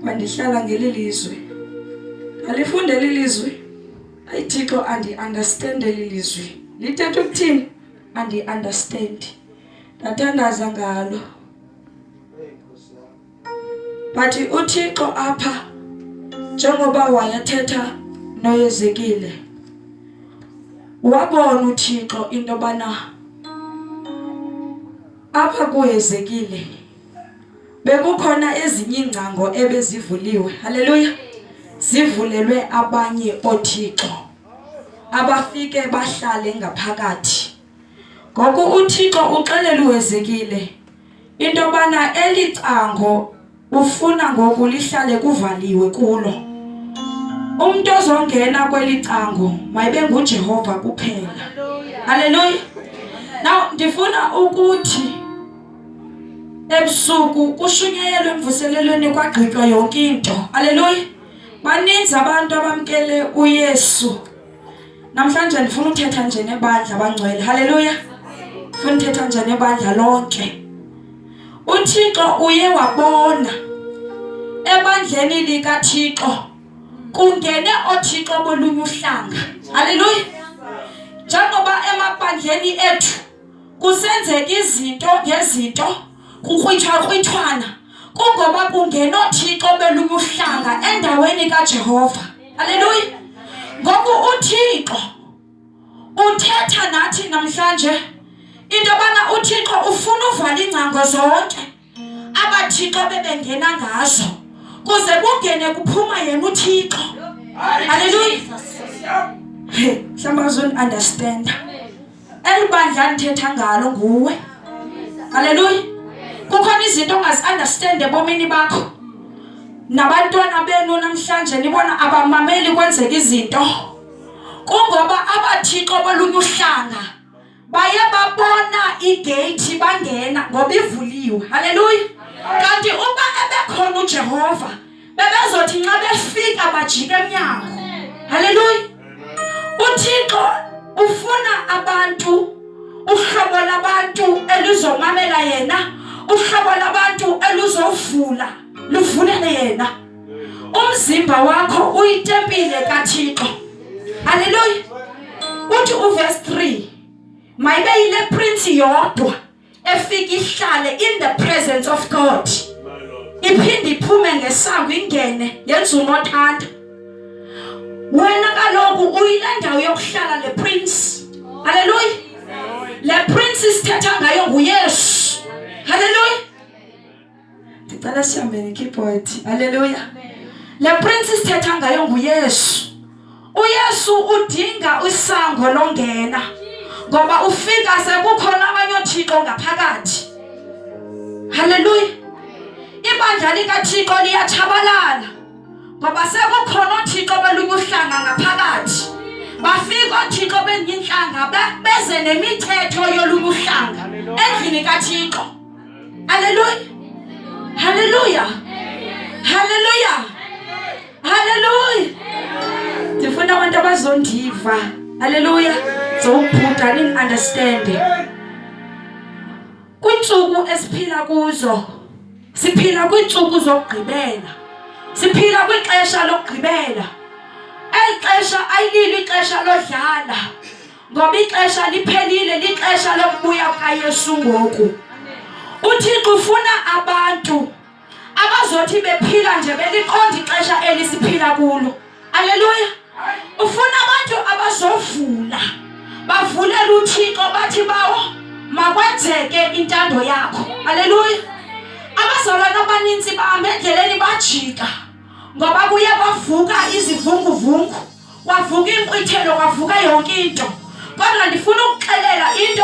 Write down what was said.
Wandihlala ngeli lizwe. Ndalifunda eli lizwi. Ayi Thixo, andi-understand eli lizwi. Lithetha ukuthini? Andi-understand. Ndathandaza ngalo. But uThixo apha njengoba wayethetha noYezekile wabona uThixo into yobana apha kuHezekile bekukhona ezinye iingcango ebezivuliwe. Haleluya! Zivulelwe abanye oothixo abafike bahlale ngaphakathi. Ngoku uThixo uxelela uHezekile into yobana eli cango ufuna ngoku lihlale kuvaliwe kulo. Umntu ozongena kweli cango mayibe nguJehova kuphela. Haleluya. Now ndifuna ukuthi ebusuku kushunyayelwe emvuselelweni kwagqitywa yonke into. Haleluya. Baninzi abantu abamkele uYesu. Namhlanje ndifuna uthetha nje nebandla abangcwele. Haleluya. Ndifuna uthetha nje nebandla lonke. UThixo uye wabona ebandleni likaThixo kungene oothixo bolunye uhlanga. Haleluya. Njengoba emabandleni ethu kusenzeka izinto ngezinto kukrwithwakrwithwana kungoba kungena oothixo belunye uhlanga endaweni kaJehova. Haleluya. Ngoku uThixo uthetha nathi namhlanje into yobana uThixo ufuna uvala iingcango zonke abathixo bebengena ngazo kuze kungene kuphuma yena uThixo. Haleluya. Mhlawumbi awuzuni-understanda. Eli bandla ndithetha ngalo nguwe. Haleluya. Kukhona izinto ongazi-understand ebomini bakho. Nabantwana benu namhlanje nibona abamameli kwenzeka izinto. Kungoba abathixo bolunye uhlanga baye babona igeyithi bangena ngoba ivuliwe. Haleluya. Kanti uba ebekhona uJehova bebezothi nxa befika bajike emnyango. Haleluya. UThixo ufuna abantu uhlobo labantu eluzomamela yena, uhlobo labantu eluzovula luvulele yena. Umzimba wakho uyitempile kaThixo. Haleluya. Uthi uverse 3 mayibe yile prince yodwa efika ihlale in the presence of God iphinde iphume ngesango ingene yenza unothanda wena kaloku uyile ndawo yokuhlala le prince. Haleluya. Le prince sithetha ngayo nguYesu. Haleluya. Ndicela sihambe nekeyboard. Haleluya. Le prince sithetha ngayo nguYesu. UYesu udinga isango longena ngoba ufika sekukhona abanye oothixo ngaphakathi. Haleluya. Ibandla likaThixo liyatshabalala ngoba sekukhona oothixo bolunye uhlanga ngaphakathi. Bafika oothixo benye intlanga beze nemithetho yolunye uhlanga endlini kaThixo. Haleluya. Haleluya. Haleluya. Haleluya. Ndifuna abantu abazondiva. Haleluya. Zowubhuda nin understand. Kwiintsuku esiphila kuzo siphila kwiintsuku zokugqibela. Siphila kwixesha lokugqibela. Eli xesha ayililo ixesha lodlala. Ngoba ixesha liphelile, lixesha lokubuya kukaYesu ngoku. UThixo ufuna abantu abazothi bephila nje beliqonda ixesha eli siphila kulo. Haleluya. Ufuna abantu abazovula bavulele uThixo bathi bawo makwenzeke intando yakho. Haleluya. Abazalwane abaninzi bahamba endleleni bajika ngoba kuye kwavuka izivunguvungu, kwavuka inkqwithelo, kwavuka yonke into. Kodwa ndifuna ukuxelela into.